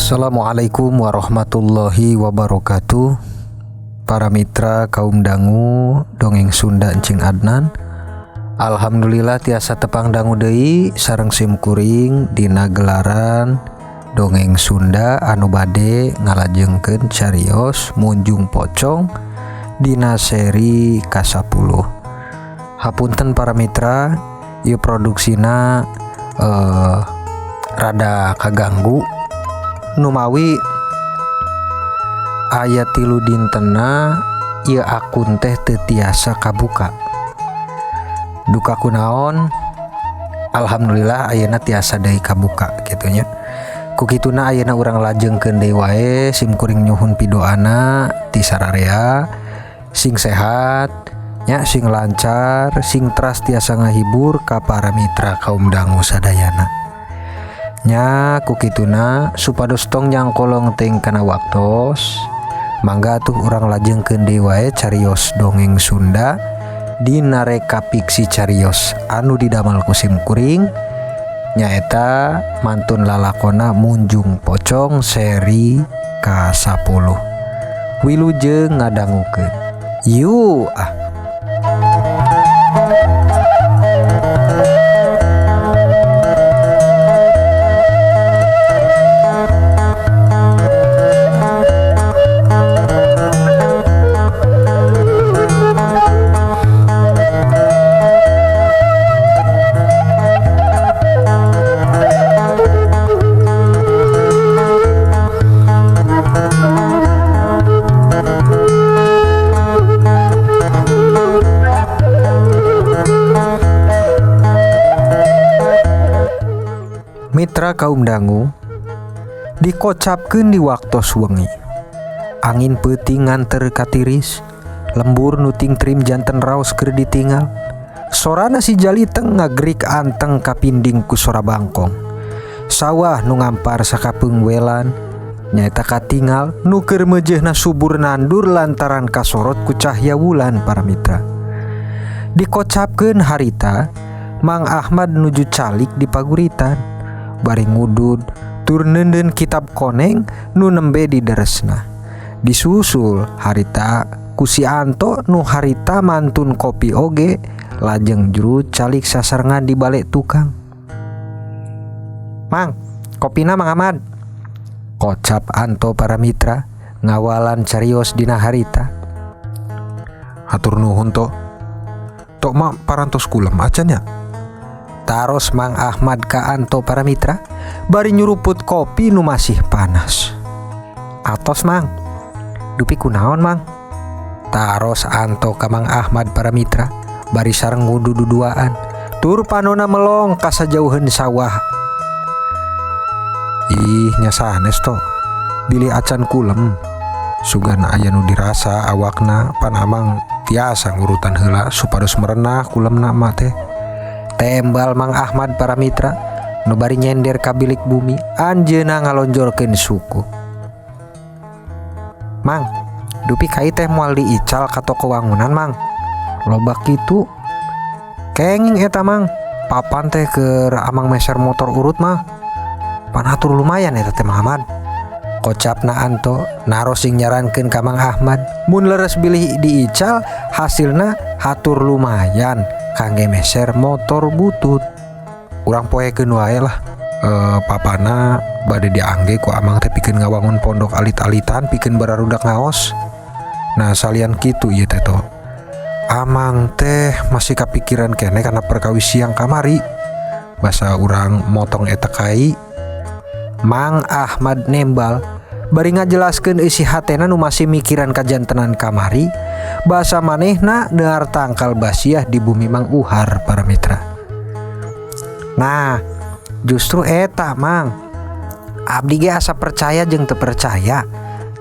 Assalamualaikum warahmatullahi wabarakatuh. Para mitra kaum dangu dongeng Sunda Encing Adnan. Alhamdulillah tiasa tepang dangu deui sareng sim kuring dina gelaran dongeng Sunda anu bade ngalajengkeun carios Munjung Pocong dina seri ka-10. Hapunten para mitra, ieu produksina rada kaganggu numawi aya 3 dintena ieu akun teh teu tiasa kabuka. Duka kunaon, alhamdulillah ayeuna tiasa deui kabuka kitu nya. Ku kituna ayeuna urang lajengkeun deui wae, sim kuring nyuhun pidoana ti sararea sing sehat nya, sing lancar, sing teras tiasa ngahibur ka para mitra kaum dangu sadayana. Nya ku kituna supados tong nyangkolong teuing kana waktos, mangga atuh urang lajengkeun deui wae carios dongeng Sunda dina reka fiksi carios anu didamel ku sim kuring nyaeta mantun lalakona Munjung Pocong seri ka-10. Wilujeng ngadangukeun. Yuk ah. Mitra kaum dangu dikocapkeun di waktos wengi. Angin peuting nganter katiris, lembur nuting trim janten raos keur ditinggal. Sorana si jaliteng ngagrik anteng kapinding ku sora bangkong. Sawah nu ngampar sakapeung welan nyaeta katingal nu keur meujeuhna subur nandur lantaran kasorot ku cahya wulan para mitra. Dikocapkeun harita Mang Ahmad nuju calik di paguritan. Bari ngudud tur neundeun kitab koneng nu nembe di deresna. Disusul harita ku si Anto nu harita mantun kopi oge lajeng juru calik sasarengan di balik tukang. Mang, kopina Mang Ahmad. Kocap Anto para mitra ngawalan carios dina harita. Hatur nuhun to. Tok mak parantos kulem acan ya. Taros Mang Ahmad ka Anto para mitra bari nyuruput kopi nu masih panas. Atos Mang, dupi kunaon Mang? Taros Anto ka Mang Ahmad para mitra bari sareng ngudu duduaan. Tur panona melong ka sajauheun sawah. Ih, nya sanes to. Bilih acan kulem. Sugan aya nu dirasa awakna pan amang tiasa ngurutan heula supados merenah kulemna mah teh. Tembal Mang Ahmad para mitra nu bari nyender ka bilik bumi anjeunna ngalonjorkeun suku. Mang, dupi kai teh moal diical ka toko wangunan Mang. Loba kitu. Kenging eta Mang, papan teh keur amang meser motor urut mah. Panatur lumayan eta teh Mang Ahmad. Kocapna Anto naros sing nyarankeun ka Mang Ahmad mun leres bilih diical hasilna hatur lumayan kangge meser motor butut. Urang poekeun wae lah. Papana bade diangge ku amang teh pikeun ngawangun pondok alit-alitan pikeun bararudak ngaos. Nah salian kitu ieu teh to. Amang teh masih kapikiran keneh kana perkawis siang kamari. Basa urang motong eta kai. Mang Ahmad nembal bari ngajelaskeun eusi hatena nu masih mikiran kajantenan kamari. Basa manehna neuar tangkal basiah di bumi Mang Uhar para mitra. Nah, justru eta Mang. Abdi ge asa percaya jeung teu percaya.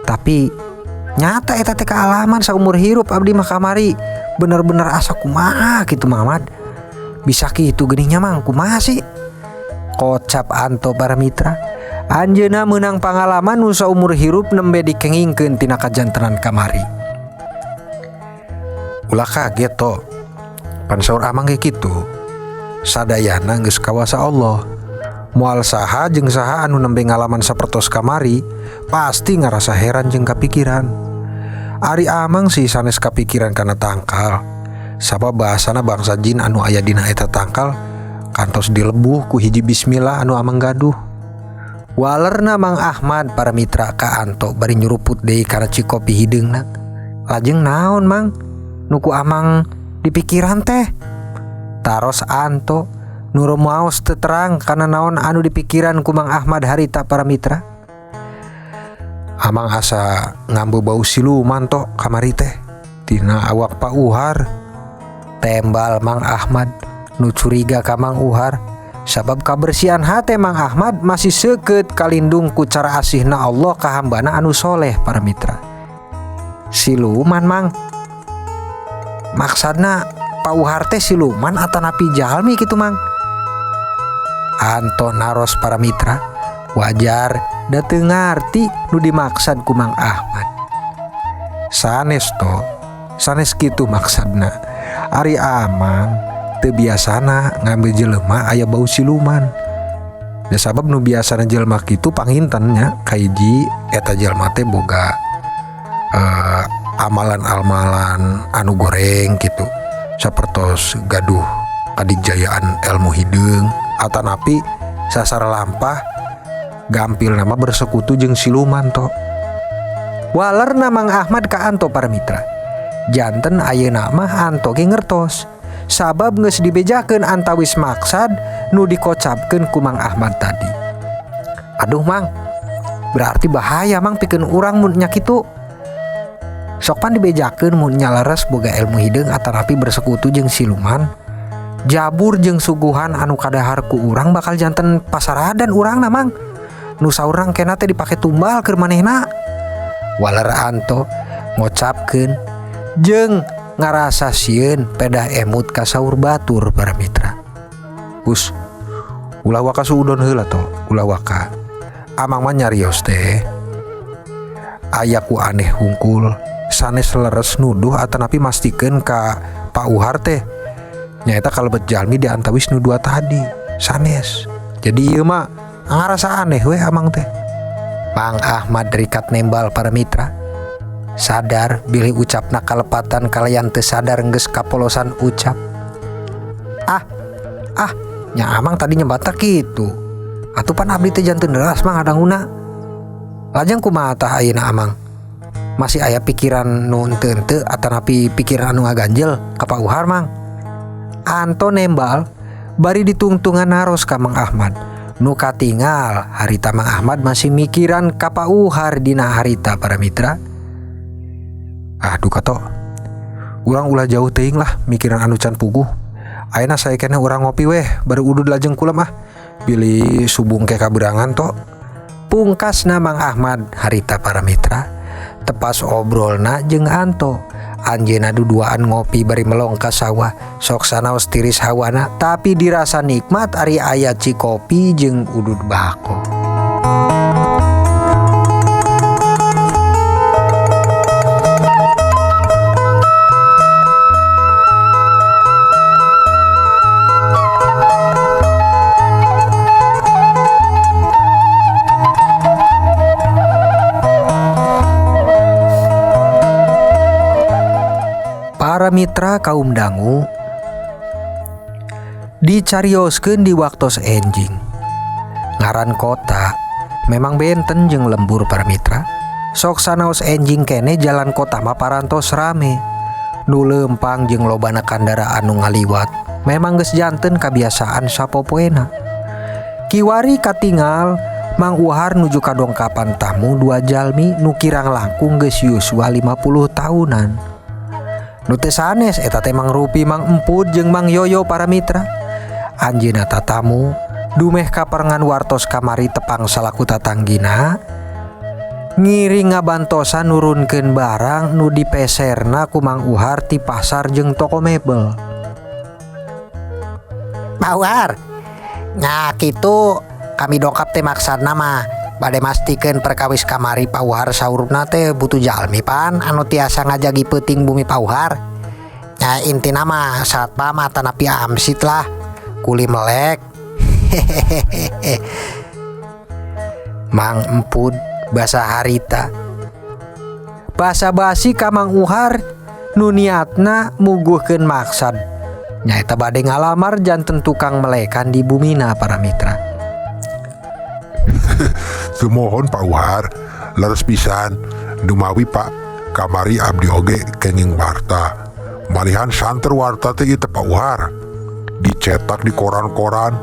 Tapi nyata eta teh kaalaman saumur hirup abdi mah kamari. Bener-bener asa kumaha kitu Mang Ahmad. Bisa kitu geuning nya Mang, kumaha sih? Kocap Anto para mitra. Anjeunna meunang pangalaman nu saumur hirup nembe dikengingkeun tina kajantenan kamari. Ulah kaget to. Pan saur amang ge kitu. Sadayana geus kawasa Allah. Moal saha jeung saha anu nembe ngalaman sapertos kamari pasti ngarasa heran jeung kapikiran. Ari Amang sih sanes kapikiran kana tangkal. Sabab bahasana bangsa jin anu aya dina eta tangkal kantos dilebuh ku hiji bismillah anu Amang gaduh. Walerna Mang Ahmad para mitra ka Anto bari nyuruput deui kana cikopi hideungna. Lajeng naon Mang? Nu ku Amang dipikiran teh? Taros Anto nu rumaos teu terang kana naon anu dipikiran ku Mang Ahmad harita para mitra. Amang asa ngambe bau siluman tok kamari teh tina awak Pak Uhar. Tembal Mang Ahmad nu curiga ka Mang Uhar sabab kabersihan hate Mang Ahmad masih seukeut kalindung ku cara asihna Allah ka hambana anu soleh para mitra. Siluman Mang, maksadna Pak Uhar teh siluman atanapi jalmi kitu Mang? Anto naros para mitra, wajar da teu ngarti nu dimaksad ku Mang Ahmad. Sanes to, sanes kitu maksadna. Ari Amang teu biasana ngambil jelema aya bau siluman. Da sabab nu biasana jelema kitu panginten nya kahiji eta jelema teh boga amalan-amalan anu goreng kitu. Sapertos gaduh kadijayaan ilmu hideung atanapi sasar lampah gampil nama bersekutu jeung siluman to. Walerna Mang Ahmad ka Anto para mitra. Janten ayeuna mah Anto ge ngertos sabab geus dibejakeun antawis maksad nu dikocapkeun ku Mang Ahmad tadi. Aduh Mang, berarti bahaya Mang pikeun urang mun nya kitu. Sok pan dibejakeun mun nya leres boga ilmu hideung atanapi bersekutu jeung siluman. Jabur jeung suguhan anu kadahar ku urang bakal janten pasaradan urangna Mang. Nu saurang kena teh dipake tumbal keur manehna. Waler Anto ngocapkeun jeung ngarasa sieun pedah emut ka saur batur para mitra. Us, ulah waka suudon heula to, ulah waka. Amang mah nyarios teh aya ku aneh hungkul sanes leres nuduh atanapi mastikeun ka Pak Uhar teh nyaeta kalebet jalmi di antawis nu dua tadi sanes. Jadi ieu mah ngarasa aneh weh Amang teh. Mang Ahmad rikat nembal para mitra. Sadar bilih ucapna kalepatan kalayan teu sadar geus kapolosan ucap. Ah, nya Amang tadi nyebata kitu. Atuh pan abdi teh janten deras Mang ngadanguna. Lajeng kumaha tah ayeuna Amang? Masih aya pikiran nu henteu-henteu atanapi pikiran anu ngaganjel ka Pak Uhar Mang? Anto nembal bari ditungtungan naros ka Mang Ahmad. Nu katingal harita Mang Ahmad masih mikiran ka Pak Uhar dina harita para mitra. Aduh kato, urang ulah jauh teuing lah mikiran anu can puguh. Ayeuna saekena urang ngopi weh baru udud lajeng kulem ah. Bilih subung ke kaberangan to. Pungkasna Mang Ahmad harita para mitra. Tepas obrolna jeung Anto. Anjeunna duduaan ngopi bari melong ka sawah. Sok sanaos tiris hawana tapi dirasa nikmat ari aya cikopi jeung udud bako. Para mitra kaum dangu dicarioskeun di waktos enjing. Ngaran kota memang benten jeung lembur para mitra. Sok sanaos enjing kene jalan kota mah parantos rame. Nu leumpang jeung lobana kandaraan nu ngaliwat memang geus janten kabiasaan sapopoena. Kiwari katingal Mang Uhar nuju kadongkapan tamu dua jalmi nu kirang langkung geus yuswa 50 tahunan. Nu teu sanes eta teh Mang Rupi, Mang Empud jeung Mang Yoyo para mitra. Anjeunna tatamu dumeh kaparengan wartos kamari tepang salaku tatanggina ngiring ngabantosan nurunkeun barang nu dipeserna ku Mang Uhar ti pasar jeung toko mebel. Mang Uhar, nya kitu kami dongkap teh maksadna mah bade mastikeun perkawis kamari Pak Uhar saurna teh butuh jalmi pan anu tiasa ngajagi peuting bumi Pak Uhar. Nya intina mah satpam atanapi amsit lah kuli melek. Hehehehe. Mang Empud basa harita. Basa-basi ka Mang Uhar nu niatna muguhkeun maksad. Nyaeta bade ngalamar janten tukang melekan di bumina para mitra. Sumuhun Pak Uhar, leres pisan. Dumawi Pak, kamari abdi oge kenging warta. Malihan santer warta teh ieu teh Pak Uhar. Dicetak di koran-koran,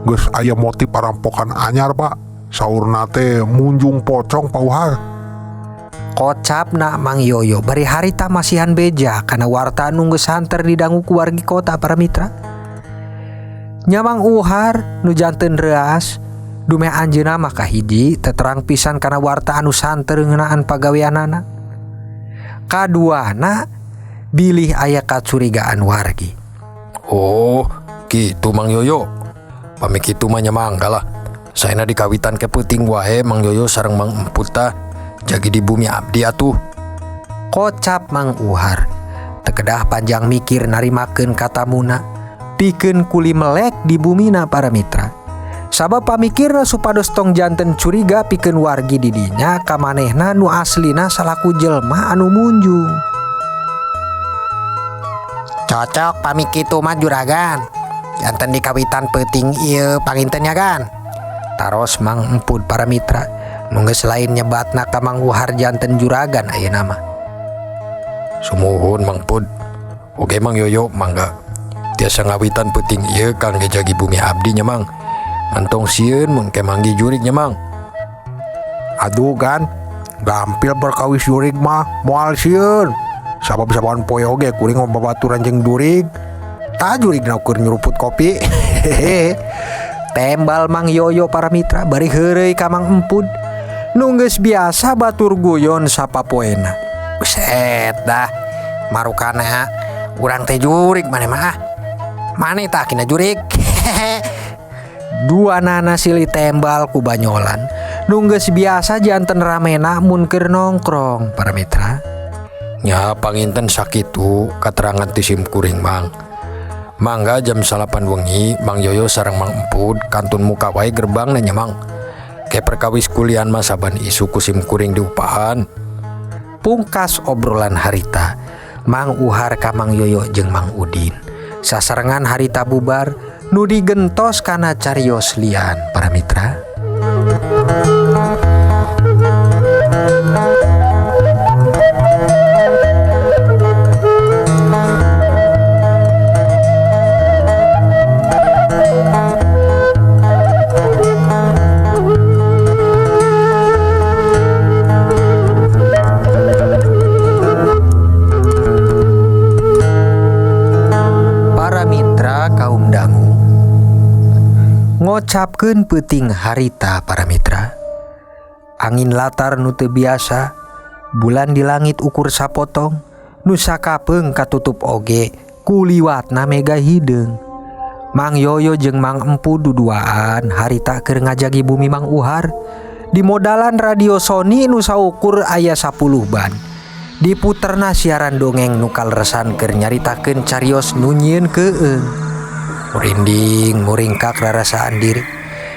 geus aya motif parampokan anyar Pak. Saurna teh munjung pocong Pak Uhar. Kocapna Mang Yoyo bari harita masihan beja kana warta nu geus santer didangu ku wargi kota para mitra. Nya Mang Uhar nu janten reuas dumeh anjeunna mah kahiji teu terang pisan kana warta anu santer ngeunaan pagaweanana. Kaduana bilih aya kacurigaan wargi. Oh, kitu Mang Yoyo. Pami kitu mah nya mangga lah. Saena dikawitan ke peuting wae Mang Yoyo sareng Mang Emput tah. Jagi di bumi abdi atuh. Kocap Mang Uhar. Teu kedah panjang mikir narimakeun katamuna. Pikeun kuli melek di bumina para mitra. Sabab pamikirna supados tong janten curiga pikeun wargi di dinya kamanehna nu aslina salaku jelema anu munjung. Cocok pami kitu mah juragan. Janten dikawitan peuting ieu panginten nya gan. Taros Mang Empud para mitra. Nu geus lain nyebatna ka Mang Uhar janten juragan ayeuna mah. Sumuhun Mang Pud. Oge Mang Yoyo mangga. Tiasa ngawitan peuting ieu kangge jagi bumi abdi nya Mang. Mantong sieun mun ke manggi jurig nya Mang. Aduh gan, gampil berkawis jurig mah moal sieun. Sabab saban poe oge kuring babaturan jeung jurig. Ta jurig na ukur nyuruput kopi. Hehehe. Tembal Mang Yoyo para mitra bari heureuy ka Mang Empud. Nu geus biasa batur guyon sapapoena. Buset dah, marukana urang teh jurig maneh mah ah. Maneh tah kina jurig. Hehehe. Dua nana silih tembal ku banyolan. Nu geus biasa janten ramena mun keur nongkrong para mitra. Nya panginten sakitu katerangan ti sim kuring Mang. Mangga jam 9 wengi Mang Yoyo sareng Mang Empud kantun muka wae gerbangna nya Mang. Ke perkawis kulian mah saban isu ku sim kuring diupahan. Pungkas obrolan harita Mang Uhar ka Mang Yoyo jeung Mang Udin. Sasarengan harita bubar nu digentos kana carios lian para mitra. Para mitra kaum dangu ngocapkeun peuting harita para mitra. Angin latar nu teu biasa, bulan di langit ukur sapotong, nu sakapeung katutup oge kuliwatna mega hideung. Mang Yoyo jeung Mang Empu duduaan harita keur ngajagi bumi Mang Uhar. Di modalan radio Sony nu saukur aya 10 ban. Diputerna siaran dongeng nu kaleresan keur nyaritakeun carios nu nyieun keueung. Murinding muringkak rarasaan diri.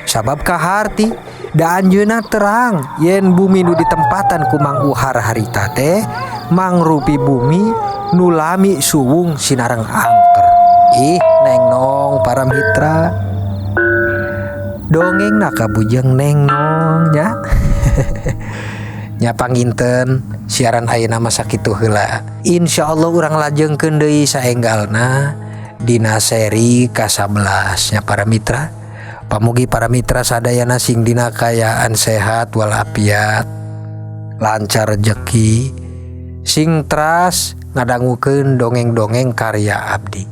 Sabab kaharti da anjeunna terang yen bumi nu ditempatan ku Mang Uhar harita teh mangrupi bumi nu lami suwung sinareng angker. Ih neng nong para mitra. Dongeng na kabujeng neng nong nya. Nya panginten siaran ayeuna mah sakitu heula. Insyaallah urang lajengkeun deui saenggalna dina seri ka-11 nya para mitra. Pamugi para mitra sadayana sing dina kaayaan sehat walafiat, lancar rejeki, sing teras ngadangukeun dongeng-dongeng karya abdi.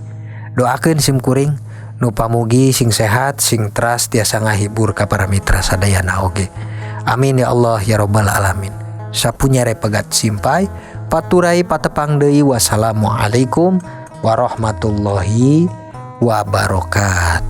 Doakeun sim kuring nu pamugi sing sehat, sing teras tiasa ngahibur ka para mitra sadayana oge. Amin ya Allah ya robbal alamin. Sapunyere pegat simpai paturai patepang deui. Wassalamualaikum warahmatullahi wabarakatuh.